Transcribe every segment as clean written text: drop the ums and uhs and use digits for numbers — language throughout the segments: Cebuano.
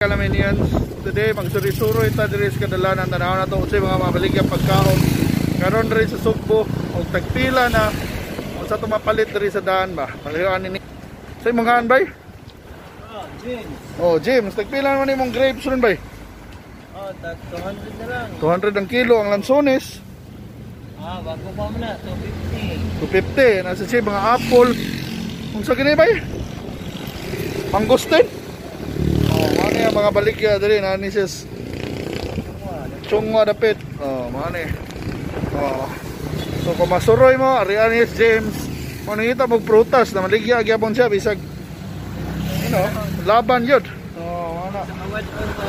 Kalaminians, today magsuri-suroy ta diri sa kadalanan. Tanaw na to unsay mga mabaligyang pagkaon karon diri sa Sugbo og tagpila na unsa to mapalit diri sa daan ba. Palihan ni sa imong gaan bay? Oh, James. Oh, James, tagpila naman imong grapes ron bay? Oh, tag 200 na lang. 200 ang kilo ang lansones. Ah, bago pa mo na, 250. 250 nasa siya mga apple. Unsa gini bay? Mangosteen. Oh, mao ni ang mga baligya diri na ni sis Chungwa dapit. Oh, mao ni. Oh. So kung masuroy mo, arian ni James, mo nangita mo prutas na maligya gyapon siya bisag laban yun. Oh, mao na. Sa kawad on pa.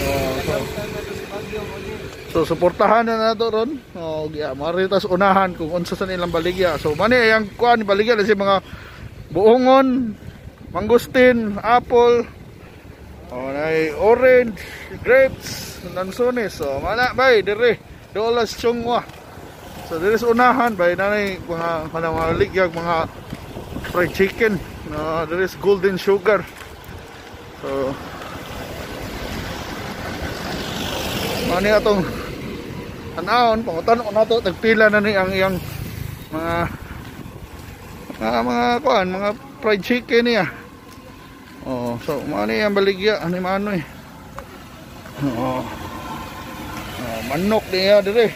Oh, so, Sa Baguio mo din. So suportahan na nato ron. Oh, yeah, maritas unahan kung unsa sa nilang baligya. So mani ang kuan baligya na si mga buongon, mangustin, apple, oh, nay orange, grapes, lansones. So mana bay dire dolas Chungwa. So dire sa unahan bay nanay mga kanang mga ligyag mga fried chicken. No, there is Golden Sugar. So mani atong tanawon, pangutan-on nato tagpila na ni ang iyang mga kuan, mga fried chicken niya. Oh, so mao ni ang baligya ani mano eh. Oh. Oh, manok niya dire.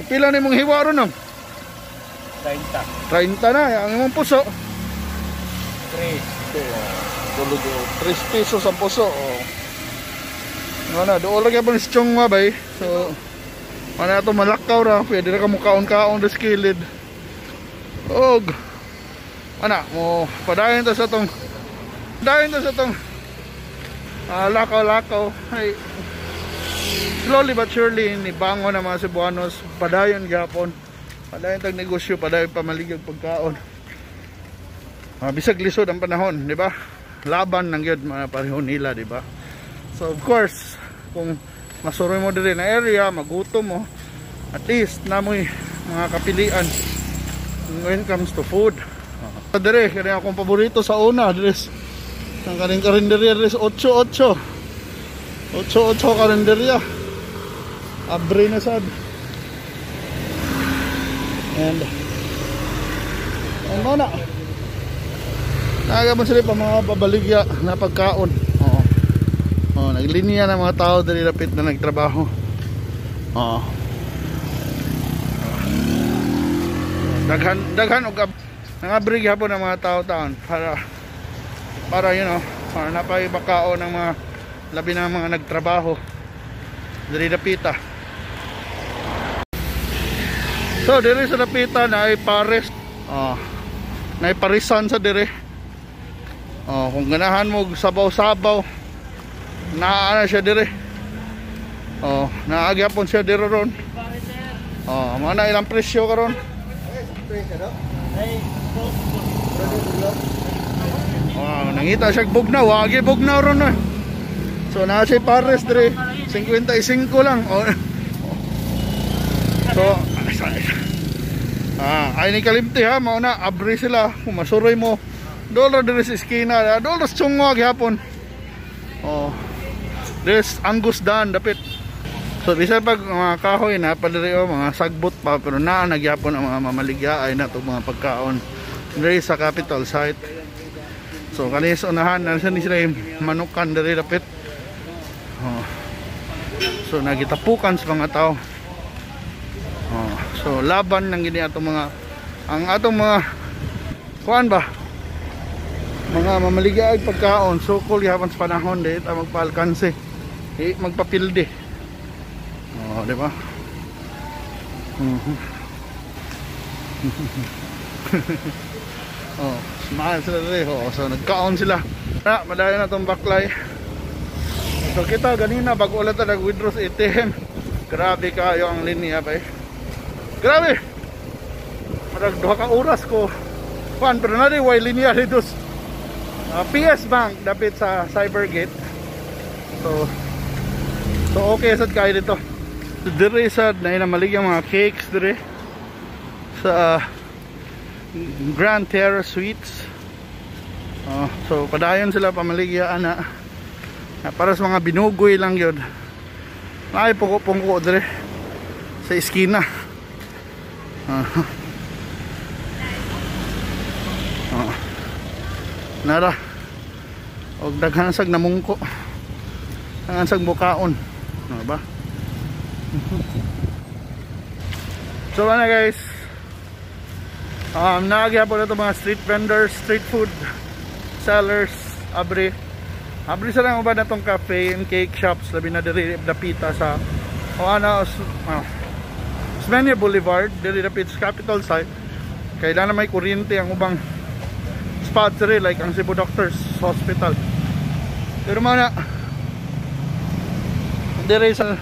Pila ni mong hiwa ron, no? 30. 30 na ang imong puso. 3. So, tulog oh, 3 pesos ang puso. Oh. Ano na, doon lagi pa ni si Chongwa bay. So, mana ato malakaw ra, pwede ra ka mo kaon-kaon sa kilid. Og ana mo padayon ta sa tong dayon ta sa tong lakaw-lakaw. Ay, slowly but surely ni bangon na mga Cebuanos, padayon gyapon. Padayon tag negosyo, padayon pamaligag pagkaon. Bisag lisod ang panahon, di ba? Laban ng gyud mga pareho nila, di ba? So of course, kung masuroy mo diri na area, magutom mo, at least namoy mga kapilian when it comes to food. Dire, kani akong paborito sa una, dire ang kaning karinderya dire sa 8-8. 8-8 karinderya. Abre na sad. And ano na? Naga man sila pa mga babaligya na pagkaon. Oo. Oh, naglinya na mga tao diri lapit na nagtrabaho. Oo. Daghan daghan og nangabre gyapon ang mga tao taon para para napay bakaon ng mga labi na mga nagtrabaho diri dapita. So diri sa dapita na ay pares. Oh. Naay parisan sa dire. Oh, kung ganahan mo sabaw-sabaw, naa na siya dire. Oh, naagyapon siya dire ron. Oh, mao na ilang presyo karon. Oh, nangita siya bugnaw, wagi bugnaw ron eh. So naa siya pares dire, 55 lang. Oh. So, ay ni kalimti ha, mao na abre sila kung masuroy mo. Doon diri sa eskina, doon sa Chungwa gihapon. Oh. This Angus Dan dapit. So bisan pag mga kahoy na padiri oh, mga sagbot pa pero naa nagyapon ang mga mamaligya ay na to mga pagkaon diri sa capital site. So kani sa unahan na ni sila yung manukan diri dapit. Oh. So nagitapukan sa mga tao. Oh. So laban nang gini atong mga ang atong mga kuan ba? Mga mamaligya ay pagkaon, sukol gihapon sa panahon di ta magpaalkanse, di magpapildi. Oh, di ba? Oh, smile sila diri. Oh, so nagkaon sila. Na, madayon na tong baklay. So kita ganina bago ulit ta nag-withdraw sa ATM. Grabe kayo ang linya bay. Grabe. Marag duha ka oras ko. Kuan pero na di way linya dito. PS Bank dapit sa Cybergate. So okay sad kayo dito. So, dire sad na inamalig ang mga cakes dire sa Grand Terra Suites. So padayon sila pamaligya ana. Para sa mga binugoy lang yun. Ay, pungko-pungko dire sa iskina. Nara. Og daghan sag namungko. Daghan sag bukaon. Ano ba? So ano guys, nagyapon na ito mga street vendors, street food sellers, abri. Abri sa lang uban na itong cafe and cake shops, labi na diri dapita sa o ano, Osmeña Boulevard, diri dapit sa Capitol side. Kailan na may kuryente ang ubang spots diri, like ang Cebu Doctors Hospital. Pero mana diri sa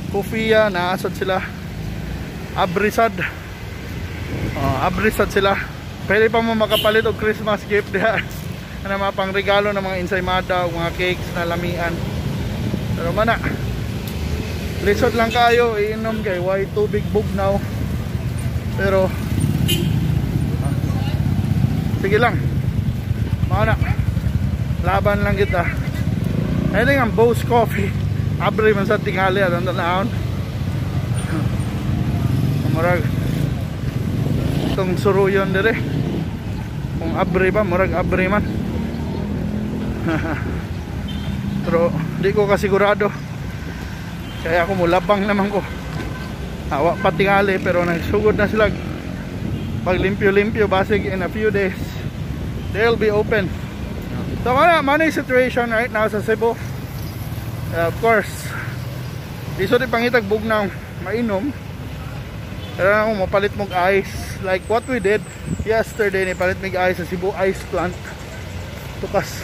Kufia naasad sila. Abrisad. Abrisad sila. Pwede pa mo makapalit og Christmas gift diha. Ano mga pangregalo ng mga ensaymada o mga cakes na lamian. Pero mana lisod lang kayo iinom kay why tubig bugnaw. Pero sige lang. Mana laban lang kita. I think ang Bose Coffee abri man sa tingali atong tanahon. Murag itong suruyon dire. Kung abri ba, murag abri man. Pero di ko kasigurado. Kaya ako mulabang naman ko. Awa pa tingali pero nagsugod na sila paglimpyo-limpyo, basig in a few days they'll be open. So mana money situation right now sa Cebu. Of course, di so di pangitag bugnaw mainom. Pero ako mapalit mong ice like what we did yesterday, ni palit mig ice sa Cebu Ice Plant. Tukas.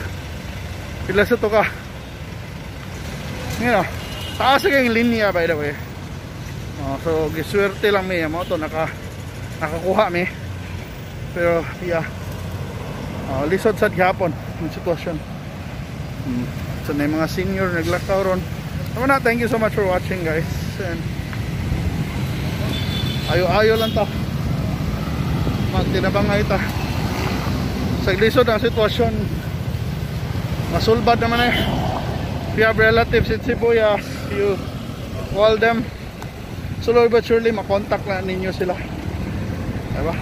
Pila sa tuka. You know, taas kayong linya by the way. Oh, so giswerte lang mi mo to nakakuha mi. Pero yeah. Lisod sad gihapon ang sitwasyon. So na mga senior naglakaw ron. So na, thank you so much for watching guys. And ayo-ayo lang ta. Magtinabangay ta. Sa lisod ang sitwasyon. Masulbad naman eh. If you have relatives in Cebu, yeah, you call them. Slowly but surely makontak na ninyo sila. Diba?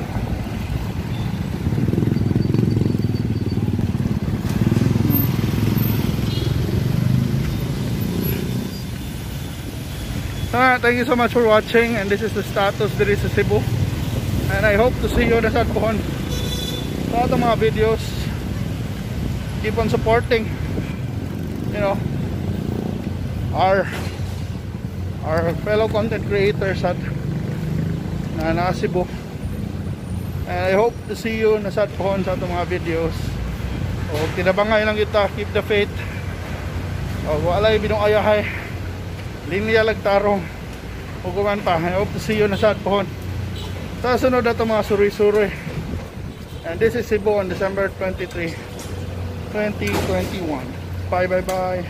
Thank you so much for watching, and this is the status diri sa Cebu, and I hope to see you na sa Pohon sa atong mga videos. Keep on supporting, you know, our fellow content creators at na nasa Cebu, and I hope to see you na sa Pohon sa atong mga videos. O tinabangay lang kita, keep the faith. O walay binong ayahay, linya lagtarong uguman pa. I hope to see you na sa Pohon sa sunod na itong mga suroy-suroy. And this is Cebu on December 23, 2021. Bye bye bye.